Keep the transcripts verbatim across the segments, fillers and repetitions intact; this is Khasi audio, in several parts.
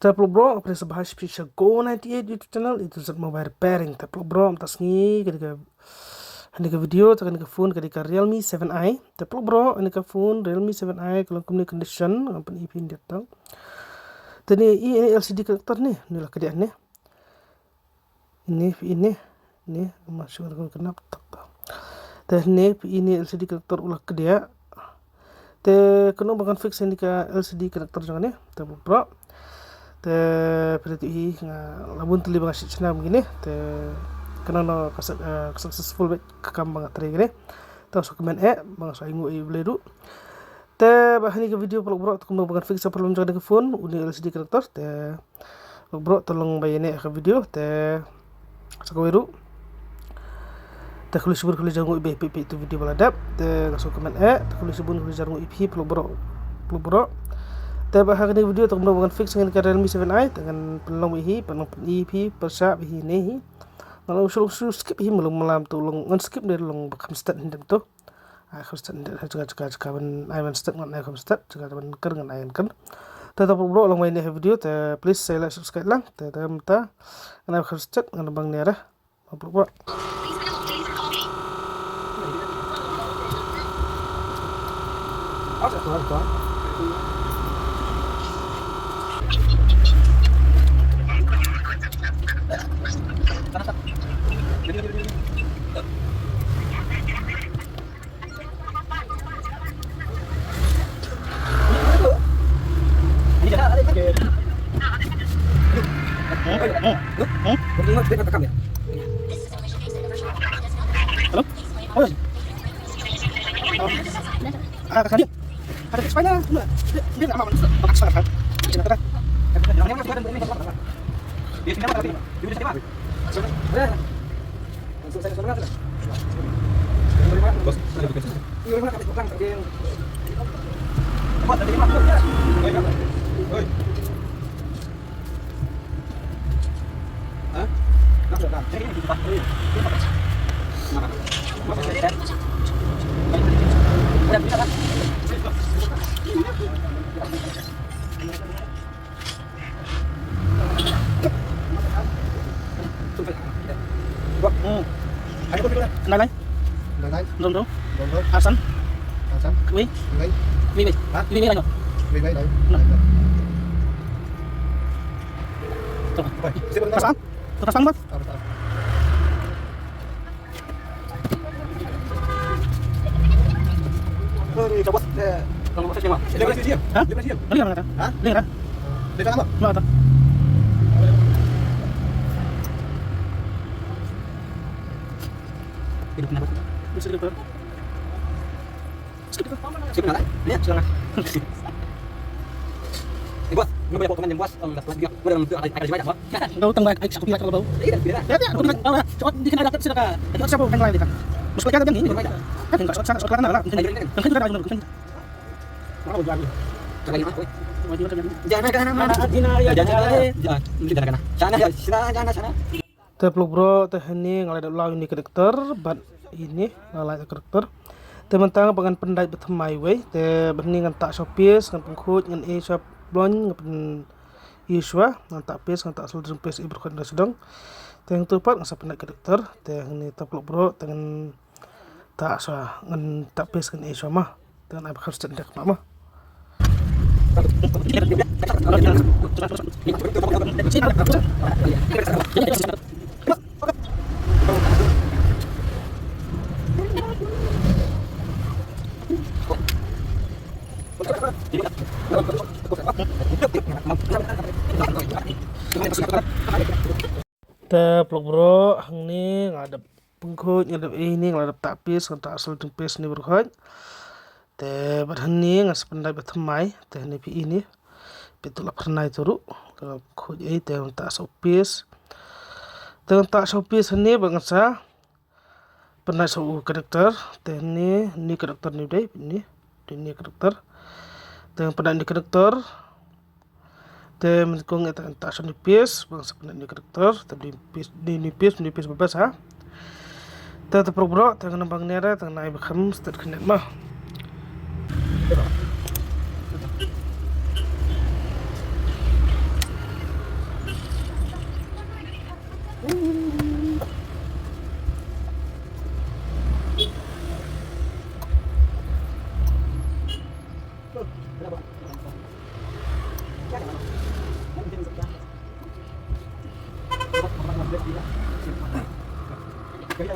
Te paralok bro, nga pdiang sngewbha ïa phi sha Go ninety-eight YouTube channel, A to Z Mobile Repairing. Te paralok bro, mynta ka sngi ka dei ka, ha kane ka video, te kane ka phone ka dei ka Realme seven i. Te paralok bro, kane ka phone Realme seven i ka long kumne condition, ngan pyni ïa phi hangne tang. Te ine i, ine L C D connector ne, ine la kdiah ne. Ine, ine, ine, ma shu ka kena tak tak. Te ine, ine L C D connector u la kdiah. Te kumno ba ngan fix ïa kane ka L C D connector jong kane, te paralok bro. Te phi la tip hi nga la bun tylli ba nga shah shna kine, te kane ka suc-, eh, ka successful bad ka kam ba nga trei kane. Te sngewbha comment eh, ba nga sngewbha ai nguh ïa U Blei ruh. Te bad ha kane ka video paralok bro, te kumno ba ngan fix ïa ka problem jong kane ka phone, une L C D connector, te paralok bro, te long ba ïa kane ka video, te sa kawei ruh. Te khublei shibun, khublei jar nguh ïa phi, phi, phi, ïa ka video ba la dep, te nga sngewbha comment eh, te khublei shibun, khublei jar nguh ïa phi paralok bro, paralok bro. Te bad ha kane ka video, te kumno ba ngan fix ïa kane ka Realme seven i, te ngan pynlong bad hi, pynlong pyni ïa phi, pyrshah bad hi ne hi. Ngan long shu, shu skip hi, mlong mlam to long, ngan skip ne long ba kham start hynrei to. Ai kham start hynrei ha jaka, jaka, jaka ban ai ban start ngan ai kham start, jaka ban kar ngan ai kar. Te, te paralok bro, long ba ïa kane ka video, te please sa like, subscribe lang, te, te mynta ngan ai kham start, ngan bang ne ra. Paralok bro. Hello? Oi. Ah, ka dia. Ada spy na. Dia, dia nak makan. Makan spy kan? Dia nak makan. Dia nak makan. Dia nak makan. Bos, ada bekas. Oi. Hah? Hmm. Nai lai. Nai lai. Dong dong. Dong dong. Asan. Asan. Wei. Wei. Wei wei. Ha? Wei wei lai no. Wei wei lai. Nah. Tuh. Wei. Siapa nama? Asan. Tuh, Asan, Bos. Asan. Sorry, coba. Dia, kalau mau saya mah. Dia berhasil dia. Hah? Dia berhasil. Beli mana? Hah? Beli mana? Dia kan apa? Mana? Hidup kenapa? Bisa gitu. Siapa nak? Ni, silakan. Eh, bos, lu banyak potongan yang bos, em, dah sebelah juga. Gua dalam bentuk ada, ada jemaah, bos. Kau tengah, ai, aku bilang kalau bau. Iya, dah, biar dah. Ya, ya, aku bilang, oh, ya. Cokot di kena ada silakan. Itu siapa yang lain kan? Musuh lagi ada yang ini. Kan enggak sana, sekolah kan ada. Mungkin kan ada. Mana bos lagi? Coba lima, woi. Jangan, jangan, mana? Adina, ya, jangan, jangan, jangan. Jangan, jangan, jangan. Sana, ya, sana, sana, sana. Te paralok bro, te hangne nga la dep law ïa une u connector bad ine nga la law ïa u connector. Te mynta nga ba ngan pyndait bad thymmai wei. Te bad hangne ngan tah sha u paste, ngan pynkhuid, ngan ai sha u blunt, ngan pyn-, ai shuwa, ngan tah paste, ngan tah soldering paste, ai baroh khoit da sdang. Te hangto pat ngan sa pyndait connector. Te hangne te paralok bro, te ngan tah shuwa, ngan tah paste, ngan ai shuwa ma. Te ngan ai ba kham start da ka ma. Te paralok bro, hangne nga dep pynkhuid, nga dep ine, nga dep tah paste, nga tah soldering paste ne baroh khoit. Te bad hangne nga sa pyndait bad thymmai, te hangne phi ine. Phi tu la phyrnai tu ruh, ka khuid ei, te nga tah sha u paste. Te nga tah sha u paste hangne bad nga sa pyndait sha u connector, te hangne, une u connector une u dei, une, une u connector. Te nga pyndait une u connector. Te mynta kong nga tah sha une u paste, bad nga sa pyndait une u connector, te une u paste, une u paste, une u paste ba bha. Te, te paralok bro, te ngan bang ne ra, te ngan ai ba kham start connect ma. Te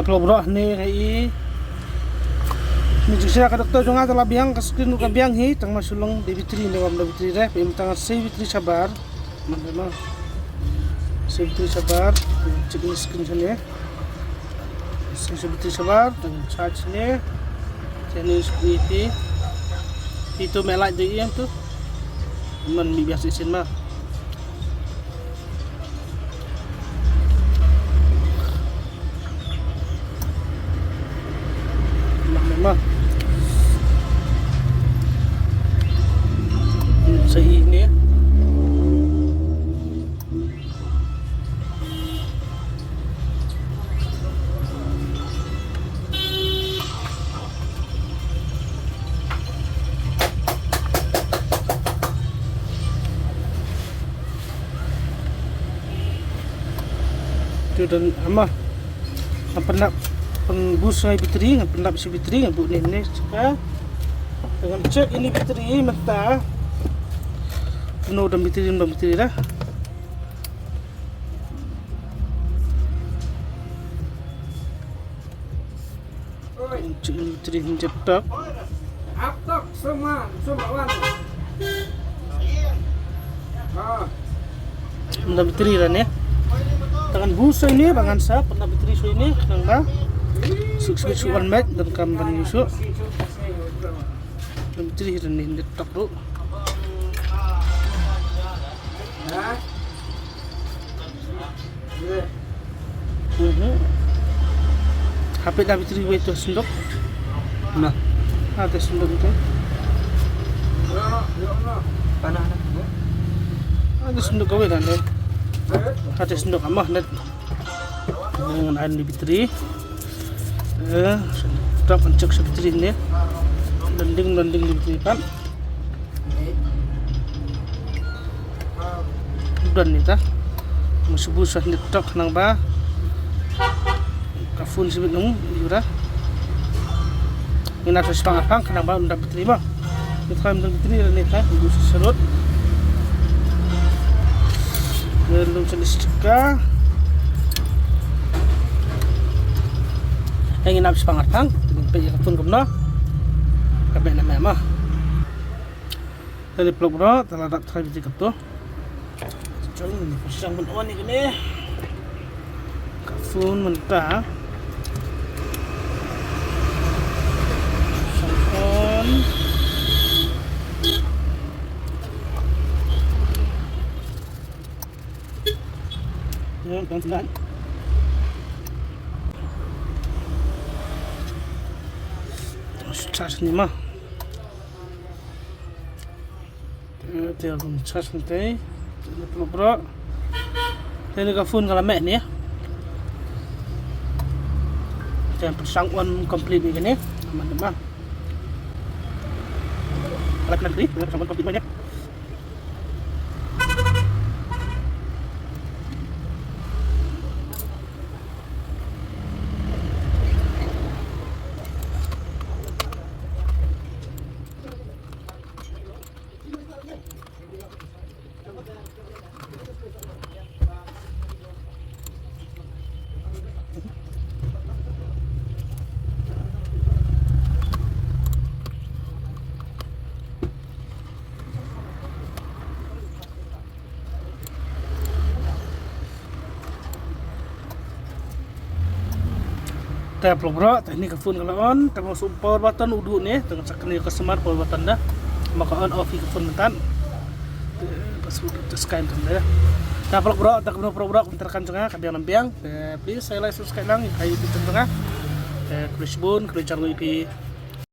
paralok baroh, hangne ka i. Mynta shisha ka doktor jong nga te la biang, ka screen ruh ka biang hi, tang ma shu long dei battery ne ym dei battery re, peit mynta nga sei battery shabar. Mynta ma sei battery shabar, check ïa ka screen shane. Sei battery shabar, tang charge shane. Shane screen iti. Ito me light dei ïa tu. Man mi biasa isin ma. Nah, memang. Sa ini. Tu don ama. Ngan pyndap, pynbus ngai battery, ngan pyndap shi battery, ngan buh ne ne. Ka. Ngan check ini battery mynta. Penuh don battery, don battery dah. Cik Nutri Hijab Top. Nda battery ra ne. Tangan bu soi ne, bangan sa, pernah battery soi ne, nang ba. Suk suk suk on met, dan kam ban yusuk. Nda battery ra ne, nda top tu. Mhm. Hapit da battery wei tu sendok. Nah. Ada sendok tu. Panah dah. Ada sendok kawei dah ni. Ada sendok amah net. Dengan air di battery. Eh, stop check battery ni. Landing, landing di battery pan. Don ni ta. Musubu sah ni tok nang ba. Ka phone sibit nung yura. Ngin ap sa spang apang nang ba unda battery ba. Ni ta unda battery ni ta. Musubu serut. Ngin lung sini sika. Ngin ap spang apang. Ngin pe ka phone kumno. Ka be na me ma. Te paralok baroh, te la dap try video katto. Jong ni pyrshang ban on ïa kane. Ka phone mynta. Pyrshang on. Ïa, tang sendal. Charge ni ma. Te, te, te, charge ni te. Te, ni paralok baroh. Te, ni ka phone ka la meh ni. Te, pyrshang on complete ni kane. Amat, amat. Ka la kena battery, pyrshang on complete ni. Te paralok baroh, te hangne ka phone ka la on, te mo sum power button u duh ne, te nga check ne customer power button da. Ma ka on off ïa ka phone mynta. Te password te scan mynta da. Te paralok baroh, te kumno paralok baroh, mynta ka jong nga ka biang lam biang. Te please sa like subscribe lang ïa ka YouTube channel jong nga. Te khublei shibun, khublei jar ngi ïa phi.